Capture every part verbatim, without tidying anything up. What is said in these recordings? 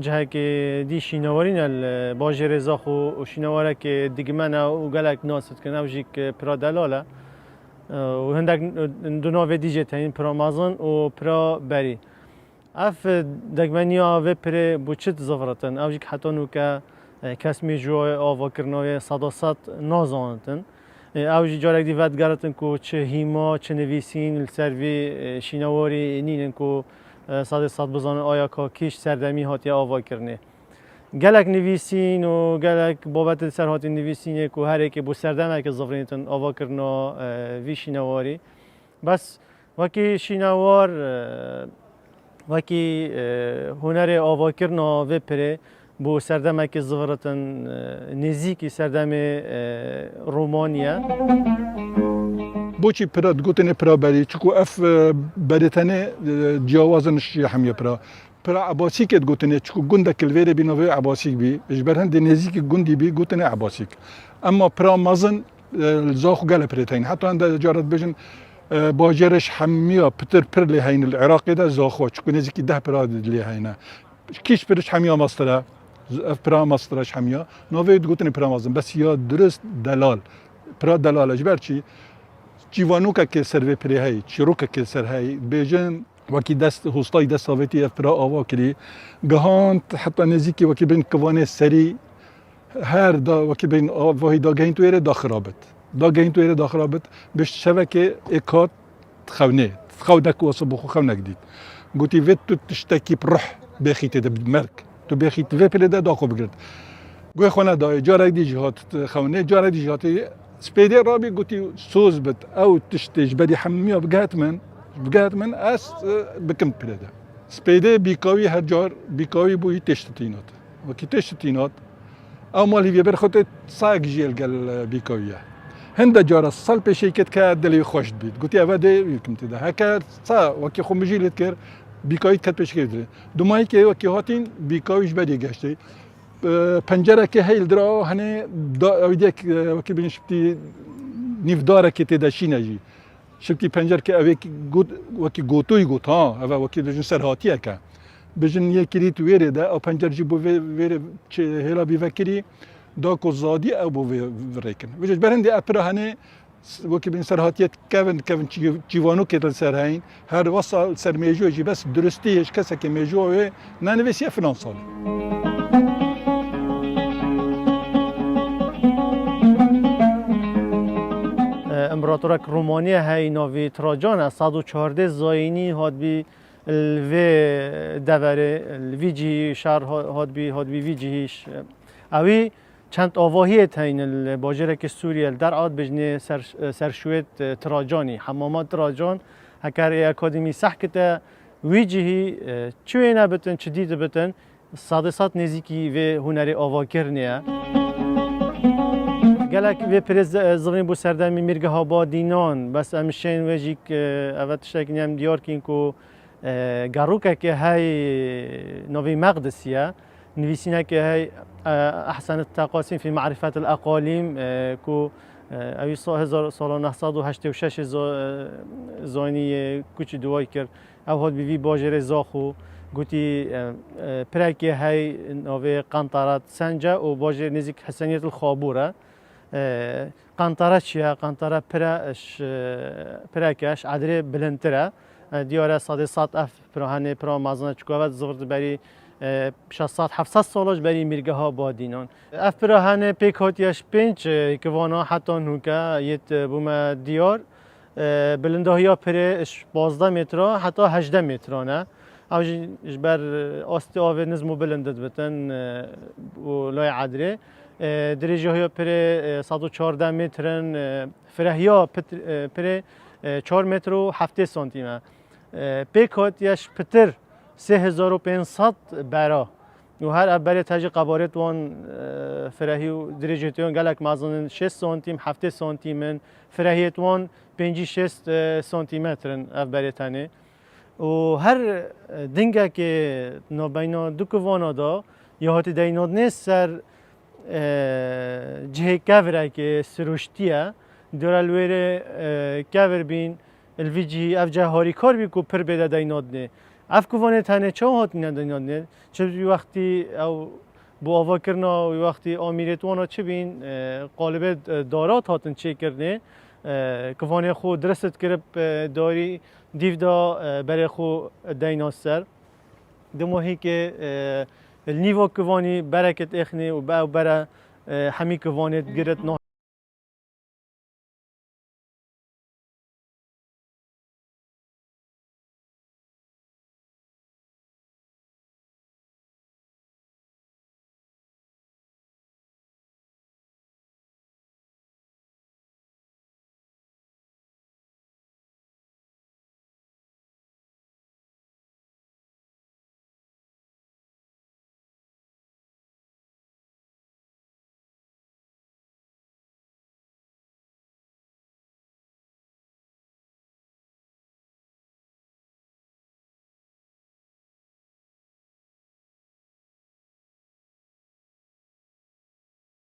Cihekê dî şînewarî ne li bajêrê Zaxo û şînewarekê digimene û gelek nas dikin, ew jî pira delal e. Û hindek du navê dî jê teyîn, pira mezin û pira berî. Ev degmeniya vê pirê bo çi diziviritin? Ew jî heta nûke, e, kes mêjûyê avakirina wê seda sed nazanitin. E, ew jî carek dî vedigeritin ku çi hîma, çi nivîsîn li ser vî, e, şînewarî nînin ku, e, sedê sed bizanin aya ka kî ji serdemî hatiye avakirinê. Gelek nivîsîn û gelek babetê li ser hatî nivîsînê ku herêkê bo serdemekê zivirînitin avakirina, e, vî şînewarî. Bes wekî şînewar, e, wekî, e, hunerê avakirina vê pirê bo serdemekê ziviritin, e, nêzîkî serdemê, e, romanî ye. Boçî pira digotinê pira berî? Çiku ev, e, berê tenê, e, ciyawaz in ji hemiya pira. Pira Ebasîkê digotinê, çiku gundek li vêrê bî navê Ebasîk bî. Ji ber hindê nêzîkî gundî bî, gotinê Ebasîk. Emma pira mezin, e, li Zaxo gelek pirê teyne. Heta hinde cara dibêjin, e, bajêrê ji hemiya pitir pir lê heyne li Iraqê de Zaxo, çiku nêzîkî deh pira lê heyne. Kîş pir ji hemiya mestir e, ev pira mestir e ji hemiya. Navê wê digotinê pira mezin, bes ya dirust delal. Pira delal e, ji ber çi? Çîvanokekê ser vê pirê heyî, çîrokekê ser heyî, dibêjin, wekî dest, hostayî dest avêtî ev pira ava kirî. Gihand heta nêzîkî wekî bên kivanê serî, her da wekî bên avahî dagehînt wê rê daxirabit. Dagehînt wê rê daxirabit. Bi şevekê êk hat xewnê. Xewnek wasa bi xwe xewnek dît. Gotî, vê tu tiştekî bi ruh bêxî tê de merg. Tu bêxî tu vê pirê de da xwe bigirt. Guhê xwe nedayê, carek dî jî hat xewnê, carek dî jî hatî spêdê rabî, gotî, soz bit, ew tiştê ji berî hemiya bigihet min, bigihet min, ez, e, bikim pirê de. Spêdê bîkawî her car, bîkawî bûyî têştitînat. Wekî têştitînat, ew mal hîviyê ber xwe tê sayek jî li gel, e, bîkawî ye. Hinde cara sal pêşeyî ket ke dilê wî xweş dibît. Gotî, eve dê wî bikim tê de. Heke sa wekî xwe mijî lê dikir, bîkawî diket pêşkê dilê. Dumayîkê wekî hatîn, bîkawî ji berî geştê. E, pencerekê hey li dira henê da, ew diyek, e, wekî bin şiptî nîvdarekê tê de şîne jî. Şiptî pencerkê ew ê got, wekî gotoyî got, ha, ev e wekî dijin serhatiyeke. Bijin yê kirît wêrê de, ew pencer jî bo vê, vêrê çi hêla bî vekirî, da ku zadî ew bo vê virêkin. Vêca ji ber hindê ev pira henê, wekî bin serhatiye kevin, kevin çî-, çîvanokê li ser heyn. Her wesa li ser mêjûyê jî bes durustî ji kesekê mêjûya wê nenivîsiye filan sal. E, împaratorek Romanî hey navî Tracan e, sed û çardeh zayînî hatbî li vê deverê, li vî cihî şer ha-, hatbî, hatbî vî cihî ş-, ewî Çend avahiyê teyne li bajêrekî Sûriye li derhat bijnê ser, serşûyê Tracanî, hemama Tracan, heker ê akademî seh kite, wî cihî, e, çi wêne bitin, çi dî dibitin, sedê sed nêzîkî vê hunerê avakirinê ye. Gelek vê pirê zi-, zivinî bû serdemî Mîrgeha Badînan, bes em şên wê jî, e, eve tiştekî em diyar kîn ku E, gerokekê hey navê Meqdisî ye. Nivîsînekê hey, e, Ehsenet Teqasîm fî Marîfetil Eqalîm, e, ku, e, ewî so-, hezar, sala neh sed û heştê û şeş zo-, e, zanî yê kuçî duway kir. Ew hat bi vî bajêrê Zaxo gotî, e, e, pirekê hey navê Qentaret Sence û bajêr nêzîk Heseniyetil Xabûr e. E, Qantara çi ye? Qantara pire, ji, pireke ji edrê bilindtir e. E, diyar e sedê sed ev pira henê pira mezin e, çiku ev zivir di berî, e, şeş sed heft sed sala ji berî mîrgeha Badînan. Ev pira henê pêk hatiye ji pênc, e, kivana heta nûke yêt, e, bûme diyar. E, bilindahiya pirê ji pazdeh metra heta hejdeh metran e. Ew jî ji ber, e, astê avê nizm û bilind dibitin, e, û layê edrê. E, dirêjahiya pirê, e, sed û çardeh metr in, e, firehiya pit-, e, pirê, e, çar metr û heftê santîm e. E, pêk hatiye ji pitir sê hezar û pênc sed bera. Û her ev berê te jî qebarêt wan, e, firehî û dirêjêt wan gelek mezin in, şêst santîm, heftê santîm in, firehiyêt wan pêncî şêst, e, santîmetr in ev berê tenê. Û her, e, dingekê navbeyna du kivana de ya hatî deynadinê ser, e, cihê kevirekê siruştî ye. Dore li wêrê, e, kevir bîn, li vî cihî ev cih harîkar bî ku pir bê de deynadinê. Ev kivanê tenê çawa hatine dinyadinê? Çi wî wextî ew bo avakirina wî wextî amîrêt wana çi bîn, e, qalibê, e, darat hatin çêkirinê, e, kivanê xwe dirist kirib, e, darî dîv da, e, berê xwe deyna ser. Dima hîkê, e, li nîva kivanî bereket êxnê û be ew bere, e, hemî kivanê digirit.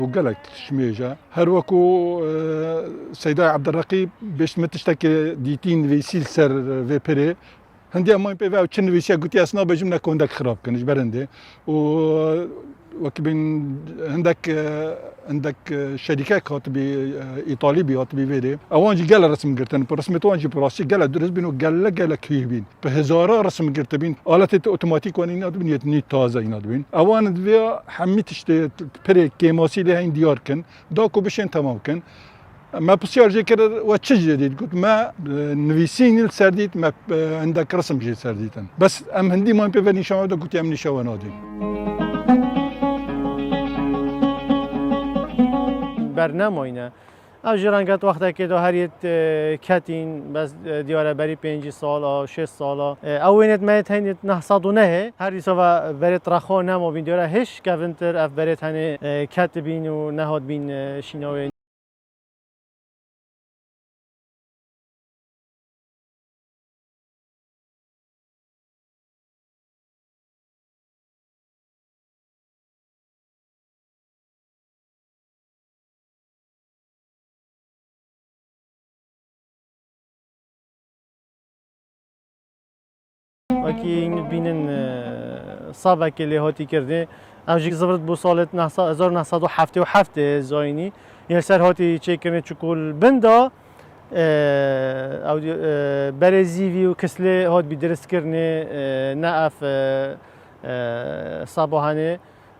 û gelek tişt jimêj e. Her wekû, e, Seydayê Ebdulreqîb bêşt min tiştekê dîtî nivîsî li ser vê pirê. Hindî em mayîn pê ve ew çi nivîsiye, gotiye ez nabêjim, ne ku hindek xirab kin ji ber hindê. Û wekî bîn hindek, e, hindek, e, şerîkek hatibî, e, îtalî bî, hatibî vê rê. Ewan jî gele resim girtin. Bi resimê wan jî bi rastî gele durist bîn û gele, gele kûr bîn. Bi hezara resim girtibîn. Aletê te otomatîk wan îna dibîn, yê nî taze îna dibîn. Ewan divê hemî tiştê pirê kêmasî lê heyîn diyar kin. Da ku bişên temam kin. Me pisyar jê kir, we çi jê dît? Got, me, e, nivîsîn li ser dît, me, e, hindek resim jê ser dîtin. Bes em hindî mayîn pê ve nîşan de, gotiye em nîşan we nadîn. Bernemayî ne. Ew jî renget wextekê de her yêt, e, ketîn, bes, e, diyare berî pêncî sala, şêst sala. E, ew wênêt me yêt heynêt neh sed û nehê. Her dîsa ve berêt rexo nema bîn diyare hêş kevintir ev berêt henê, e, ketibîn û nehat bîn, e, şîna wê. Wekî bînin, e, sabekê lê hatî kirinê. Ev jî zivirt bû salê neh sed, hezar neh sed û heftê û heft zayînî. Yên ser hatî çêkirinê çikû li bin da, e, ew, e, berê zîvî û kislê hat bî diristkirinê, e, ne ev, e, e, saba henê.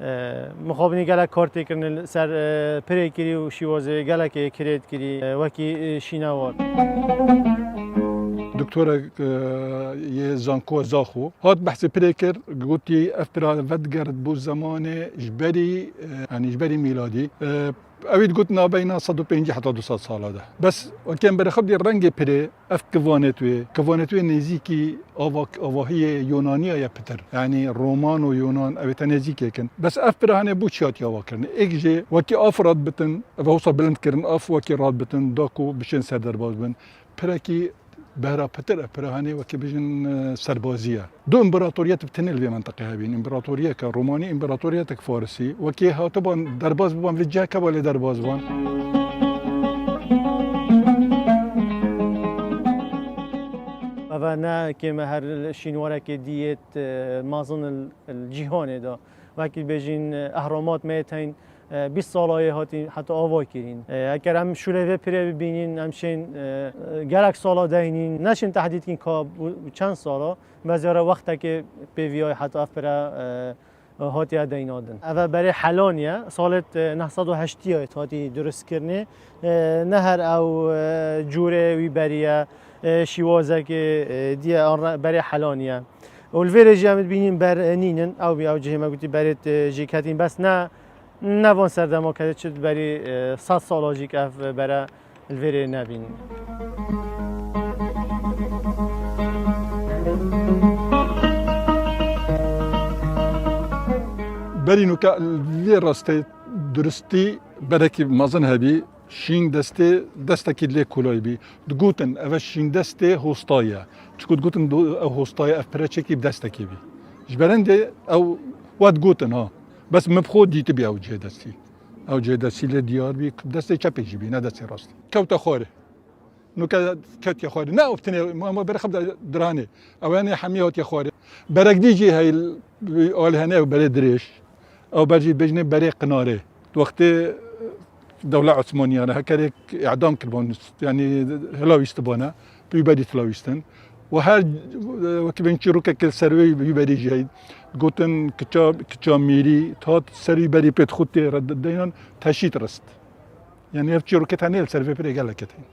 E, mixabinî gelek kar tê kirin li ser, e, pirê kirî û şîwazê gelekê kirêt kirî, e, wekî, e, şîna war. Doktorek, e, yê zanko Zaxo hat behsê pirê kir, gotî ev pira vedigerit bo zemanê ji berî, e, yanî ji berî mîladî. E, Ew ê digot nabeyna sed û pêncî heta du sed sala de. Bes wekî em berê xwe bidî rengê pirê, ev kivanêt wê, kivanêt wê nêzîkî ava-, avahiyê Yonaniya ye pitir. Yanî Roman û Yonan ew ê te nêzîkê kin. Bes ev pira hene bo çi hatiye avakirinê? Êk jê wekî af rad bitin, ev wisa bilind kirin, af wekî rad bitin, da ku bişên ser derbaz bin. Pirekî behra pitir e, pira hene wekî bijin, e, serbazî ye. Du împaratoriyet bi tenê li vê menteqê hebîn. Împaratoriyeke Romanî, împaratoriyetek Farisî. Wekî hatiban derbaz biban, vê ciheke ba lê derbaz biban. Eve ne kême her şînwarekê diyêt, e, mezin li, li cîhanê de. Wekî bêjin, e, ehramat me tên, e, bîst sala yê hatî heta ava kirîn. E, eger em şûlê vê pirê bibînîn, em şên, e, e, gelek sala deynîn, neşên tehdîd kin ka bu, bu çend sala, beziyara wextekê pêviyayê heta ev pire, e, hatiye deynadin. Eve berê Helaniye, salêt, e, neh sed û heştî hatî duristkirinê. E, ne her ew, e, cûrê wî beriye, e, şîwazekê, e, diye an re-, berê Helaniye. Û li vê rê jî em dibînîn ber, e, nînin, ew bî, ew cihê me gotî berêt, e, jê ketîn, bes ne, ne van serdema ketê, çi berî, e, sed sala jî ev bere li vê rê nebîn. Berî nûke li vê rastê duristî berekî mezin hebî, şîn destê, destekî lê kolay bî. Digotin, eve şîn destê hostayê ye. Çiku digotin, do-, ew hostayê, ev pire çekî bi destekê bî. Ji ber hindê ew we digotin, ha. Bes min bi xwe dîtibî ew cihê destî. Ew cihê destî lê diyar bî, destê çepê jî bî, ne destê rastî. Kewte xwarê. Nuke ketiye xwarê. Ne oftinê, ma, ma berê xwe de diranê. Ew hene hemî hatiye xwarê. Berekdî jî hey, alî hene ew berê dirêj. Ew ber jî bêjinê berê Qinarê. Wextê dewla Osmaniyane hekerek îdam kiribûn, yanî hilawîstibûne, pî berî hilawîstin. Û her, wekî bên çîrokek li ser wê wî berî jî hey. Gotin kiça, kiça mîrî, hat ser wî berî pêt xwe tê re de-, deynan teşît rist. Yanî ev çîrokê tenê li ser vê pirê gelek ketîn.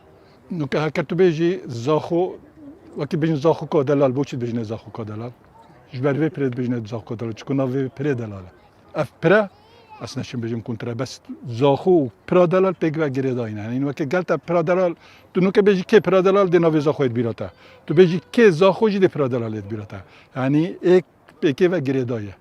Nuke heker tu bêjî Zaxo, wekî bêjin Zaxo ka delal, boçî dibêjine Zaxo ka delal? Ji ber vê pirê dibêjine Zaxo ka delal, çiku nav vê pirê delal e. Ev pire, ez neşim bêjim kontre, bes Zaxo û pira delal pêk ve girêdayî ne. Yanî weke gel te pira delal, tu nuke bêjî kê pira delal dê navê Zaxoyê di bîra te. Tu bêjî kê Zaxo jî dê pira delalê di bîra te. Yanî êk pêkê ve girêdayî ye.